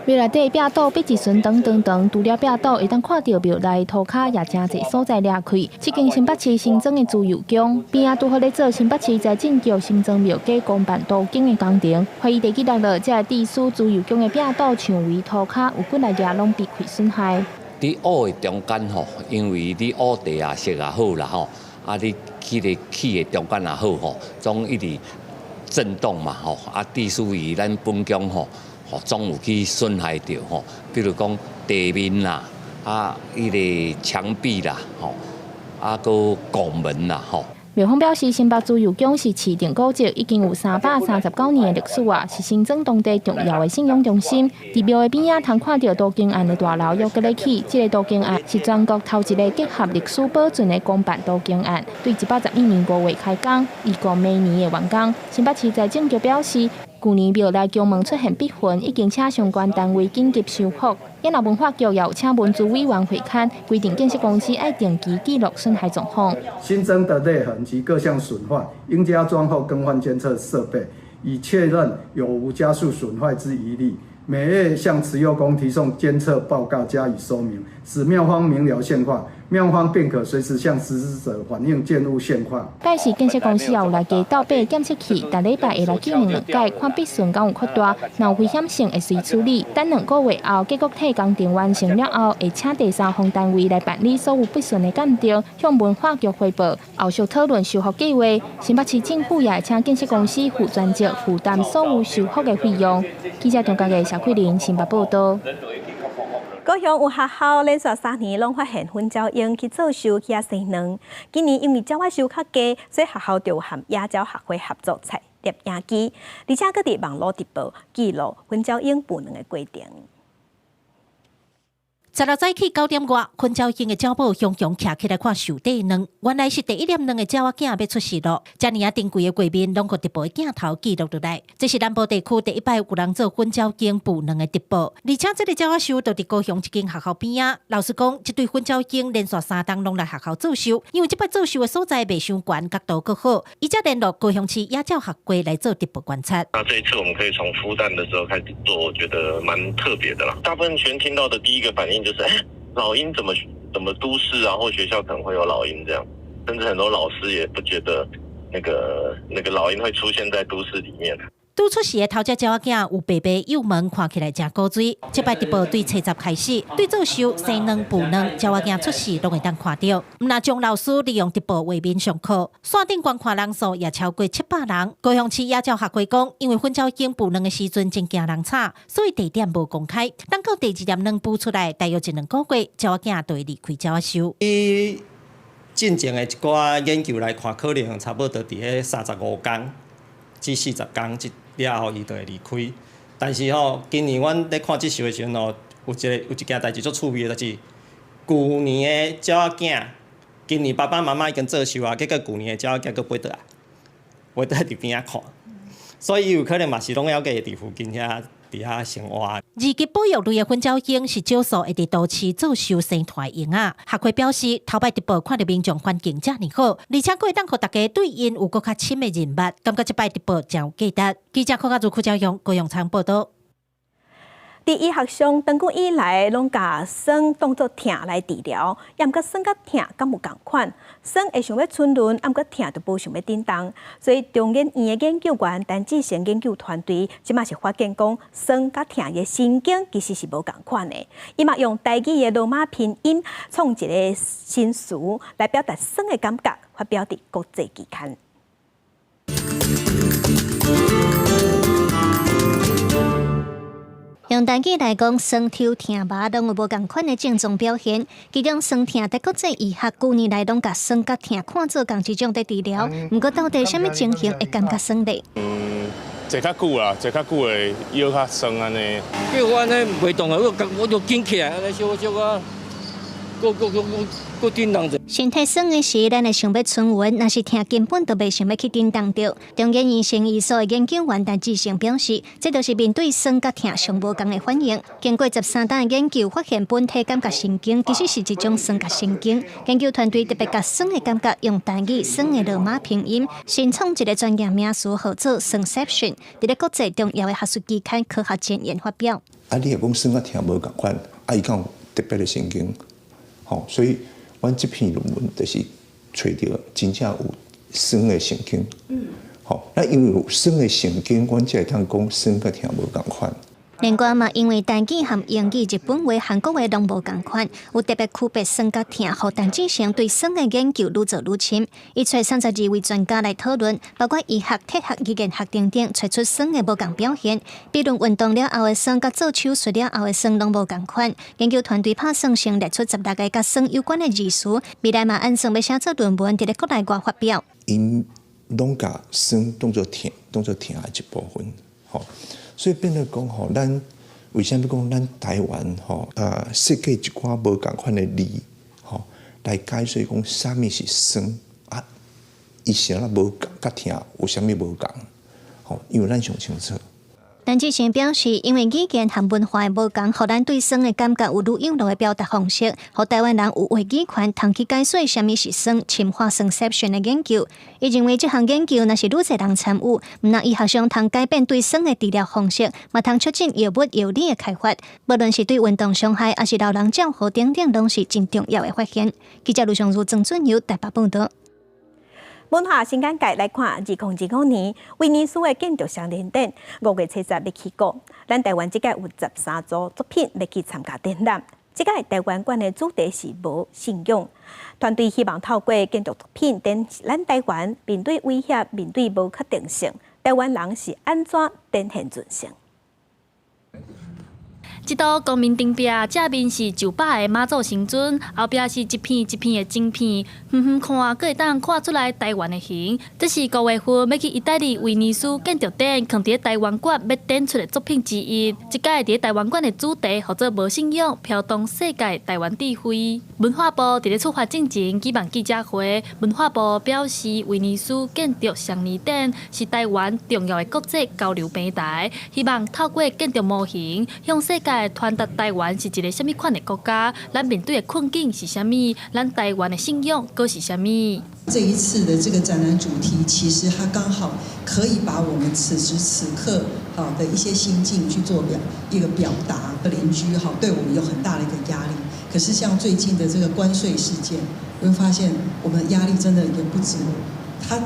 廟內底壁倒篦一巡長長長，除了壁倒會當看著廟內塗跤也誠濟所在裂開。這間新北市新莊的自由宮邊仔拄好咧做新北市財政局新莊廟街公辦都更的工程，懷疑地基落落，這地書自由宮的壁倒牆圍塗跤有幾來額攏被開損害。
佇烏的中間吼，因為你烏地也色也好啦吼，啊你彼個起的中間也好吼，總一直震動嘛吼，啊致使於咱本宮吼。吼，總有去損害著吼，比如講地面啦，啊，彼个牆壁啦，吼，啊，閣拱門啦，吼。
廟方表示，新北自由宮是市定古蹟，已經有339年的歷史啊，是新莊當地重要的信仰中心。佇廟的邊仔，通看著都更案的大樓猶閣咧起，這个都更案是全國頭一個結合歷史保存的公辦都更案，對111年5月開工，預估明年會完工。新北市財政局表示，舊年廟內宮門出現篦痕，已經請相關單位緊急修復。也若文化局也有請文資委員會勘，規定建設公司愛定期記錄損害狀況。
新增的裂痕及各項損壞，應加裝或更換監測設備，以確認有無加速損壞之疑慮。每月向慈祐宮提送監測報告加以說明，使廟方明了現況，廟方便可隨時向實施者反映建物現況。
屆時建設公司也有來加倒爬檢測器，逐禮拜會來檢驗兩擺，看篦損敢有擴大，若有危險性會隨處理。等2個月後，結果體工程完成了後，會請第三方單位來辦理所有篦損的鑑定，向文化局匯報，後續討論修復計畫。新北市政府也會請建設公司負全責負擔所有修復的費用。記者張家傑、蕭慧玲新北報導。
高雄有學校連續3年攏發現粉鳥蠅去做鏽去遐生卵。今年因為鳥仔收較低，所以學校就和野鳥學會合作採攝影機，而且閣佇網路直播記錄粉鳥蠅孵卵的過程。
16早起9點外，粉鳥蠅的鳥母雄雄徛起來看受底卵，原來是第一粒卵的鳥仔囝欲出世囉。遮爾仔珍貴的畫面，攏予直播的鏡頭記錄落來。這是南部地區第一擺有人做粉鳥蠅孵卵的直播，而且這个鳥仔鏽就佇高雄一間學校邊仔。老師講，這對粉鳥蠅連續3冬攏來學校做鏽，因為這擺做鏽的所在袂傷懸，角度閣好，伊才聯絡高雄市野鳥學會來做直播觀察。
那這一次我們可以從孵蛋的時候開始做，我覺得蠻特別的啦。大部分學生聽到的第一個反應就是，欸，老鷹怎麼都市啊，或學校可能會有老鷹這樣，甚至很多老師也不覺得那個老鷹會出現在都市裡面。
拄出世的頭隻鳥仔囝有白白幼毛，看起來誠古錐。這擺直播對初十開始，對做鏽、生卵、孵卵，鳥仔囝出世攏會當看著。毋但張老師利用直播畫面上課，線頂觀看人數也超過700人。高雄市野鳥學會講，因為粉鳥蠅孵卵的時陣真驚人吵，所以地點無公開。等到第二粒卵孵出來，大約一兩個月，鳥仔囝就會離開鳥仔鏽。
以進前的一寡研究來看，可能差不多佇咧35工至40工這了後，伊就會離開。但是吼，今年阮咧看這鏽的時陣吼，有一件代誌足趣味的，就是舊年的鳥仔囝，今年爸爸媽媽已經做鏽啊，結果舊年的鳥仔囝閣飛倒來，飛倒來佇邊仔看，所以伊有可能嘛是攏猶閣會佇附近遐佇遐生活。
二級保育類的粉鳥蠅是少數會佇都市做鏽生團的蠅仔。學會表示，頭擺直播看著民眾環境遮爾好，而且閣會當予大家對𪜶有閣較深的認捌，感覺這擺直播誠有價值。記者柯家如、柯家勇、高永昌報導。
佇醫學上，長久以來攏共酸當做疼來治療，也毋過酸佮疼敢有仝款？酸會想欲伸勻，啊毋過疼就無想欲振動。所以中研院的研究員陳志成研究團隊，這馬是發現講酸佮疼的神經其實是無仝款的。伊嘛用台語的羅馬拼音創一个新詞來表達酸的感覺，發表佇國際期刊。
用台語來講，酸抽疼麻攏有無仝款的症狀表現。其中酸疼佇國際醫學舊年來攏共酸佮疼看做仝一種佇治療。毋過到底啥物情形會感覺酸咧？
坐較久啦，坐較久會腰較酸按呢。
叫我按呢袂動啊，我就緊起來，按呢小小可，閣閣閣閣振動者。
身體酸的時，咱會想欲伸勻；若是疼，根本就袂想欲去振動著。中研院生醫所的研究員陳志成表示，這就是面對酸佮疼上無仝的反應。經過13冬的研究，發現本體感覺神經其實是一種酸覺神經。研究團隊特別共酸的感覺用台語酸的羅馬拼音，新創一个專業名詞，號做酸 ception，佇咧國際重要的學術期刊《科學前沿》發表。
啊，你若講酸佮疼無仝款，啊，伊敢有特別的神經，吼，所以。阮這篇論文就是揣著真正有酸的神經，吼，那因為有酸的神經，阮才會當講酸佮疼無仝款。
另外嘛，因為台語和英語、日本話、韓國話攏無仝款，有特別區別酸佮疼，予陳志成對酸的研究愈做愈深。伊揣32位專家來討論，包括醫學、哲學、語言學等等，揣出酸的無仝表現。比如運動了後的酸，佮做手術了後的酸攏無仝款。研究團隊拍算先列出16个佮酸有關的字詞，未來嘛按算欲寫做論文，佇咧國內外發表。
𪜶攏共酸當做疼，當做疼的一部分，吼。所以變做講吼，咱為啥物講咱台灣吼啊設計一寡無仝款的字吼，來解說講啥物是酸啊？伊啥啦無佮疼有啥物無仝？吼，因為咱上清楚。
陳志成表示，因為語言和文化的無仝，予咱對酸的感覺有愈樣路的表達方式，予台灣人有話語權，通去解說啥物是酸，深化酸 ception 的研究。伊認為這項研究若是愈濟人參與，毋但醫學上通改變對酸的治療方式，嘛通促進藥物藥理的開發。無論是對運動傷害，抑是老人照護等等，攏是真重要的發現。記者盧尚如、曾俊友台北報導。
文化新簡介來看，2025年威尼斯的建築雙年展，5月7日欲起鼓。咱台灣這屆有13組作品欲去參加展覽。這屆台灣館的主題是無信仰，團隊希望透過建築作品展示咱台灣面對威脅、面對無確定性，台灣人是按怎展現韌性。
這堵光明頂壁正面是上百个媽祖神尊，後壁是一片一片的晶片，遠遠看，閣會當看出來台灣的形。這是五月份欲去意大利威尼斯建築展，囥佇台灣館欲展出的作品之一。這屆佇台灣館的主題，號做無信仰，飄動世界台灣智慧。文化部佇咧出發進前舉辦記者會，文化部表示，威尼斯建築雙年展是台灣重要的國際交流平台，希望透過建築模型向世界傳達台灣是一个啥物款的國家，咱面對的困境是啥物，咱台灣的信仰閣是啥物。
這一次的這個展覽主題，其實它剛好可以把我們此時此刻好的一些心境去做一個表達。鄰居哈對我們有很大的一個壓力，可是像最近的這個關稅事件，你會發現我們壓力真的也不止，它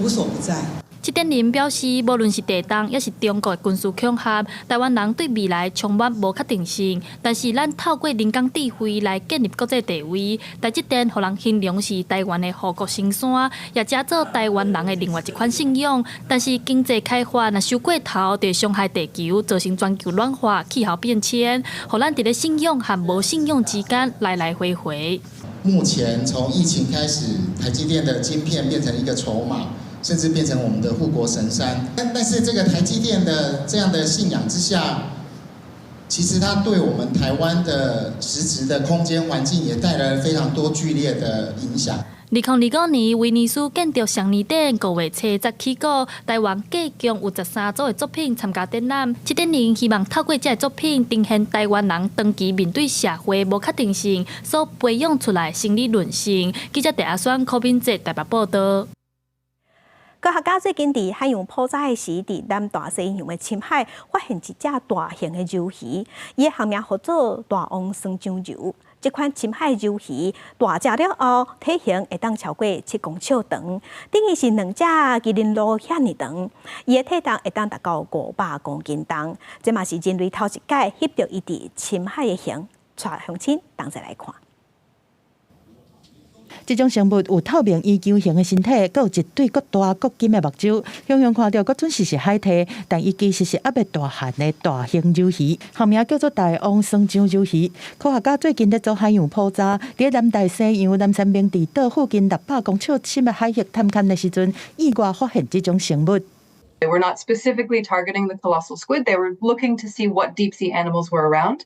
無所不在。
策展人表示，無論是地動，抑是中國的軍事恐嚇，台灣人對未來充滿無確定性。但是，咱透過人工智慧來建立國際地位，台積電予人形容是台灣的護國神山，也成做台灣人的另外一款信仰。但是，經濟開發若傷過頭，就會傷害地球，造成全球暖化、氣候變遷，予咱佇咧信仰和無信仰之間來來回回。
目前從疫情開始，台積電的晶片變成一個籌碼。甚至變成我們的護國神山，但是這個台積電的這樣的信仰之下，其實它對我們台灣的實質的空間環境也帶來了非常多劇烈的影響。
2025年威尼斯建築雙年展5月7日起鼓，台灣計共有13組的作品參加展覽。策展人希望透過這个作品，呈現台灣人長期面對社會無確定性所培養出來的心理韌性。記者鄭阿雙、柯敏哲台北報導。
科學家最近佇海洋普查的時，佇南大西洋的深海發現一隻大型的魷魚，伊的學名號做大王雙章魷。這款深海魷魚大隻了後，體型會當超過7公尺長，等於是兩隻麒麟鱸遐爾長。伊的體重會當達到500公斤重，這嘛是人類頭一擺翕著伊佇深海的形。帶鄉親同齊來看。
這種生物有透明圓球形的身體，閣有一對閣大閣金的目睭，遠遠看著閣準是是海蛻，但伊其實是猶未大漢的大型魷魚，學名叫做大王雙章魷魚。科學家最近咧做海洋普查，佇南大西洋南三明治島附近600公尺深的海域探勘的時陣，意外發現這種生物。
They were not specifically targeting the colossal squid. They were looking to see what deep sea animals were around.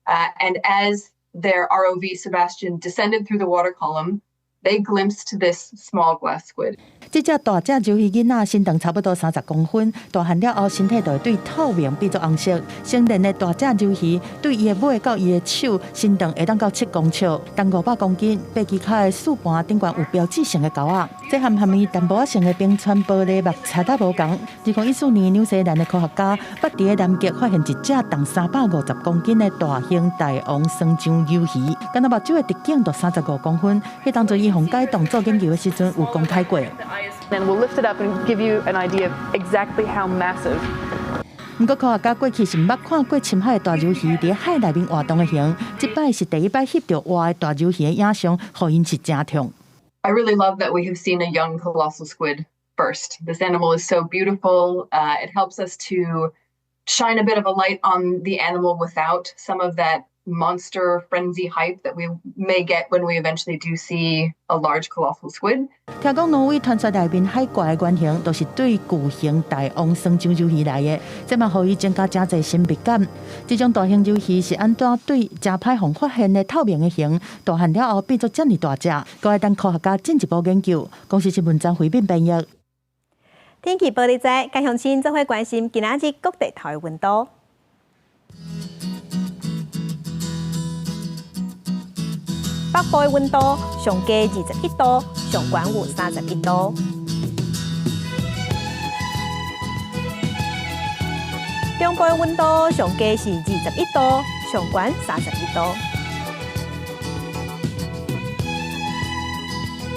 And as their ROV Sebastian descended through the water column, they glimpsed this small glass squid.
這隻大隻魷魚囡仔身長差不多30公分，大漢了後身體就會對透明變做紅色。成年的大隻魷魚對伊的尾到伊的手身長會當到7公尺，重500公斤，爬機跤的四盤頂懸有標誌性的勾仔。這和含伊淡薄仔性的冰川玻璃目漆仔無仝。2014年，紐西蘭的科學家捌佇咧南極發現一隻重350公斤的大型大王雙章魷魚，干焦目睭的直徑就35公分。彼當陣伊予解凍做研究的時陣有公開過。
Then we'll lift it up and give you an idea of exactly how massive.
毋過科學家過去是毋捌看過深海的大魷魚佇海內面活動的形，這擺是第一擺翕著活的大魷魚的影像，予𪜶是誠痛。
I really love that we have seen a young colossal squid first. This animal is so beautiful. It helps us to shine a bit of a light on the animal without some of that monster frenzy hype that we may get when we eventually do see a large colossal squid.
聽講挪威傳說內面海怪的原型，都是對巨型大王雙章魷魚來的，這嘛予伊增加誠濟神秘感。這種大型魷魚是按怎對誠歹予發現的透明的形，大漢了後變做遮爾大隻，閣愛等科學家進一步研究。公視新聞張惠敏編譯。
天氣報你知，共鄉親做伙關心今仔日各地頭的溫度。北部的溫度上低21度，上懸有31度。中部的溫度上低是21度，上懸31度。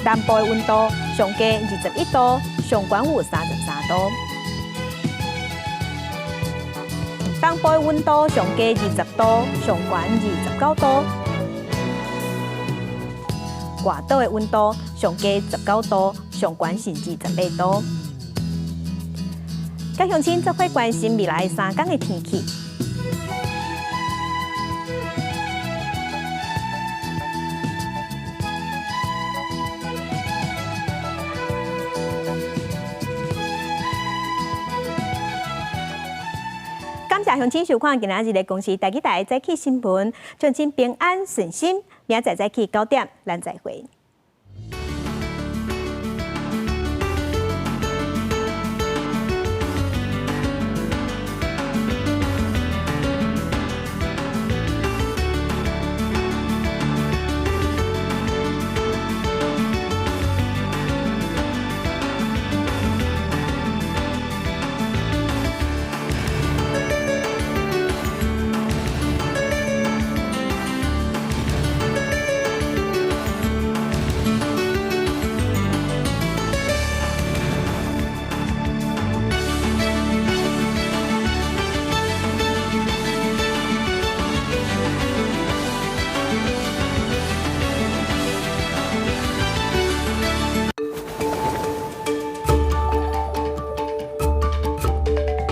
南部的溫度上低21度，上懸有33度。東部的溫度上低20度，上懸29度。外島的溫度上低19度，上懸是28度。佮鄉親做伙關心未來3天的天氣。感謝鄉親收看今仔日的公視台語台早起新聞，祝親平安順心，明仔載早起9點，咱再會。